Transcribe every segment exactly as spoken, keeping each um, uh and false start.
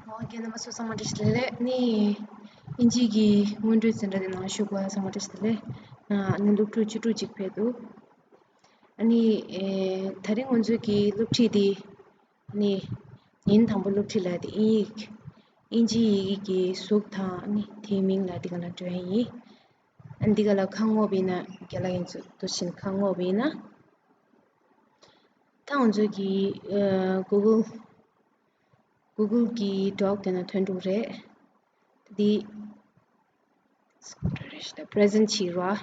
ཨོ་རྒན་རྣམ་པ་ཚོ་ཚང་མ་བཀྲ་ཤིས་བདེ་ལེགས། ནི་དབྱིན་ཇི་གི་སྔོན་འགྲོའི་འཛིན་གྲྭ་དེ་ནང་ཞུགས་པ་ཚང་མ་བཀྲ་ཤིས་བདེ་ལེགས། ཨ་ནི་སློབ་ཕྲུག་བཅུ་དྲུག་ཅིག་ཕེབས་འདུག་ཨ་ནི་ཨེ་ད་རིང་ང་ཚོའི་གི་སློབ་ཁྲིད་དེ་ནི་ཉིན་དང་པོ་སློབ་ཁྲིད་ལ་དེ་དབྱིན་ཡིག་དབྱིན་ཇིའི་ཡི་གེ་གི་གཟུགས་དང་ནི་དེའི་མིང་ལ་དེ་ག་ལ་འགྲོ་ཡ་ཡིན། ཨ་ནི་འདི་ག་ལ་ཁ་སྔོག་པ་ཡིན་ན་རྒན་ལགས་ཡིན་ཚུལ་དུ་ཕྱིན་ཁ་སྔོག་པ་ཡིན་ན། ད་ང་ཚོའི་གི་ཨ་Google Google གི་Doc དེ་ན་ཐོན་འགྲོ་གི་རེད། འདི་Present བྱེད་རོགས།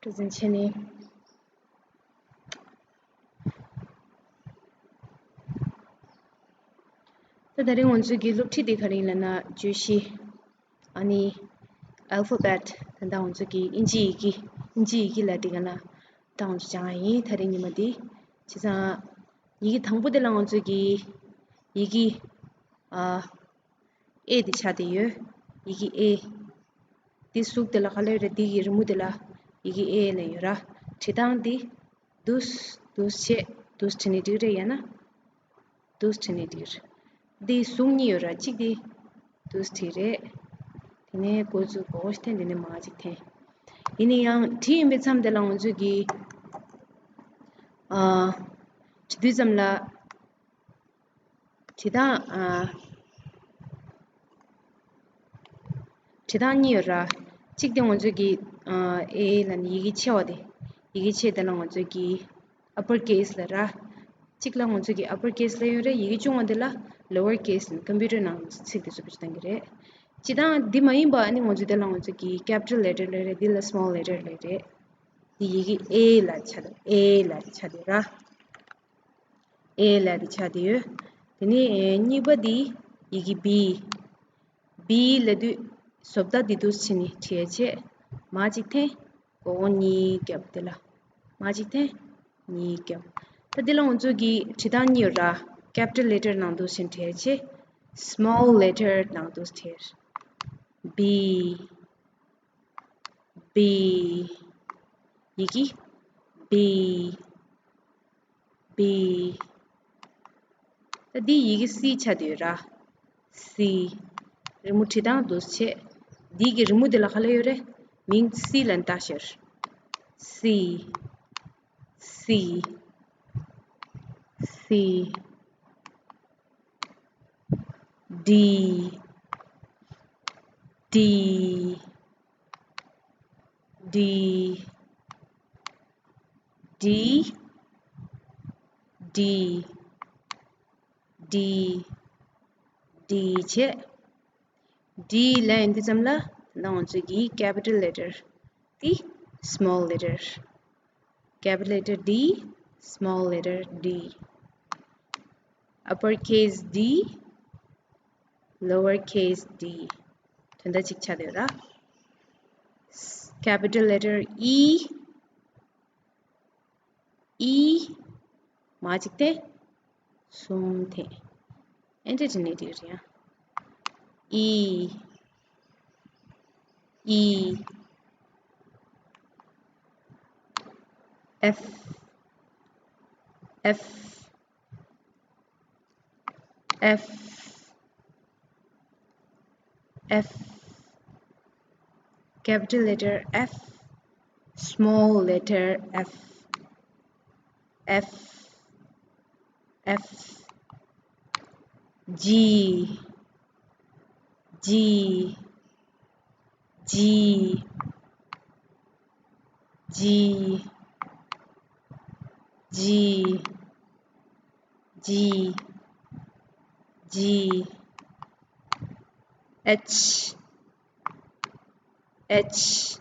Present བྱས་ནས། ད་ད་རིང་ང་ཚོའི་གི་སློབ་ཁྲིད་དེ་ག་རེ་ཡིན་ལབ་ན་བརྗོད་གཞི། ཨ་ནི་Alphabet ད་ལྟ་ང་ཚོ་གི་དབྱིན་ཇི་ཡི་གེ་དབྱིན་ཇི་ཡི་གེ་ལ་དེ་ག་ན་ད་ང་ཚོ་སྦྱང་ཡ་ཡིན་ད་རིང་ཉི་མ་འདི། བྱས་ཙང་ཡི་གེ་དང་པོ་དེ་ལ་ང་ཚོ་གི་ཡི་གེ་ཨ་ཨེ་དེ་ཆགས་བསྡད་ཡོད། ཡི་གེ་ཨེ། འདི་གཟུགས་དེ་ལ་ག་ལབ་ཡོད་རེད། འདི་གི་རི་མོ་དེ་ལ་ཡི་གེ་ཨེ་ལབ་ཡོད་ར། བྲིས་སྟངས་འདི་འདུག་འདུག་བྱས་འདུག་བྲིས་ནས་འགྲིག་རེད། ཡང་ན་འདུག་བྲིས་ནས་འགྲིག་རེད། འདི་གཟུགས་གཉིས་ཡོད་ར། གཅིག་འདི་འདུག་བྲིས་རེད། དེ་ནས་འགོ་བཙུགས་གོ་གོ་ཞིག་འཐེན། དེ་ནས་མ་གཅིག་འཐེན། ཡིན་ན་ཡང་བྲིས་ཡིན་པའི་མཚམས་དེ་ལ་ང་ཚོས་ཀྱི་ཨ་བྲིས་དུས་ཙམ་ལ་བྲིས་སྟངས་ཨ་བྲིས་སྟངས་གཉིས་ཡོད་ར། གཅིག་དེ་ང་ཚོས་ཀྱི་ཨ་ཨེ་ལབ་ནས་ཡི་གེ་ཆེ་བ་དེ། ཡི་གེ་ཆེ་དེ་ལ་ང་ཚོས་ཀྱི་upper case ལབ་ར། གཅིག་ལ་ང་ཚོས་ཀྱི་upper case ལབ་ཡོད་རེད། ཡི་གེ་ཆུང་བ་དེ་ལ་lower case ལབ། ཀམ་པུ་ཊར་ནང་ཚིག་དེ་ཚོ་བེད་སྤྱོད་གཏང་གི་རེད། སྤྱིར་བཏང་འདི་མ་ཡིན་པ་ཨ་ནི་ང་ཚོས་དེ་ལ་ང་ཚོས་ཀྱི་capital letter ལབ་རེད། འདི་ལ་small letter ལབ་རེད། འདི་ཡི་གེ་ཨེ་ལ་ཆགས་འདུག་ཨེ་ལ་ཆགས་འདུག་ར། ཨེ་ལབ་དེ་ཆགས་བསྡད་ཡོད། དེ་ནས་གཉིས་པ་འདི་ཡི་གེ་བི། བི་ལབ་དུས་བཟོ་ལྟ་འདི་འདུག་སེ་བྱས་ནས་བྲིས་བྱས་མར་གཅིག་འཐེན། མགོ་སྐོར་གཉིས་བརྒྱབ། དེ་ལ་མར་གཅིག་འཐེན། གཉིས་བརྒྱབ། ད་འདི་ལ་ང་ཚོ་གི་བྲིས་སྟངས་གཉིས་ཡོད་ར། capital letter ནང་འདུག་སེ་བྲིས་བྱས་small letter ནང་འདུག་སེ་བྲིས། བི། བི། ཡི་གེ་བི། བི། ད་འདི་ཡི་གེ་སི་ཆགས་བསྡད་ཡོད་ར། སི། རི་མོ་བྲིས་སྟངས་འདུག་སེ་བྱས། འདི་གི་རི་མོ་འདི་ལ་ག་ལབ་ཡོད་རེད། མིང་སི་ལབ་ནས་བཏགས་ཤག་སི། སི། སི། ཌི། ཌི། ཌི། ཌི། ཌི། ཌི། ཌི་བྱས། ཌི་ལབ་ཡོང་དུས་ཙམ་ལ་ད་ང་ཚོ་གི་capital letter ཌི། small letter. Capital letter ཌི། small letter ཌི། upper case ཌི། lower case ཌི། དོན་དག་གཅིག་ཆགས་བསྡད་ཡོད་ར། capital letter ཨི། ཨི། མར་གཅིག་འཐེན། གསུམ་འཐེན། ཨེ་འདྲ་བྲིས་ནས་འགྲིག་རེད་ཡ། ཨི། ཨི། ཨེཕ། ཨེཕ། F. F. Capital letter F. Small letter F. F. F. G. G. G. G. G. G. G. H. H.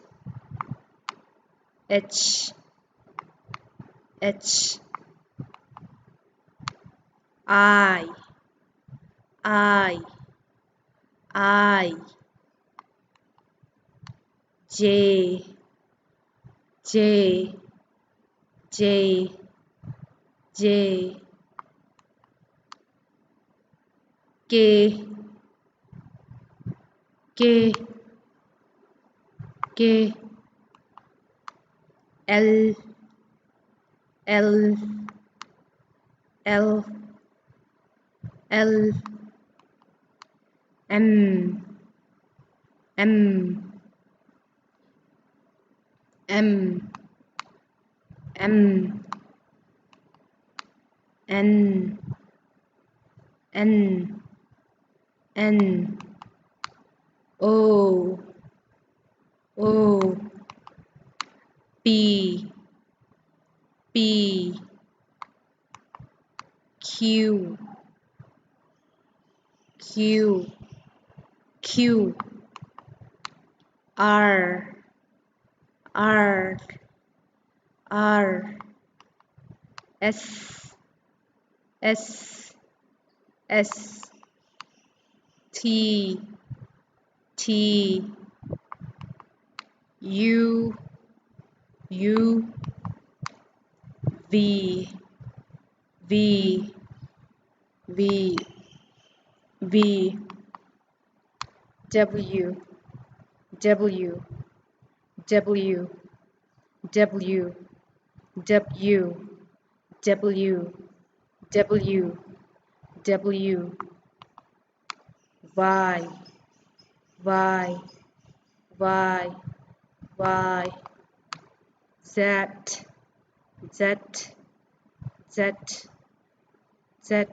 H. H. I. I. I. J. J. J. J. K. K. K. L. L. L. L. M M M M N N N O O P P Q Q Q R R R S S S T T U U V V V V W W W W W W W W Y Y Y Y Z Z Z Z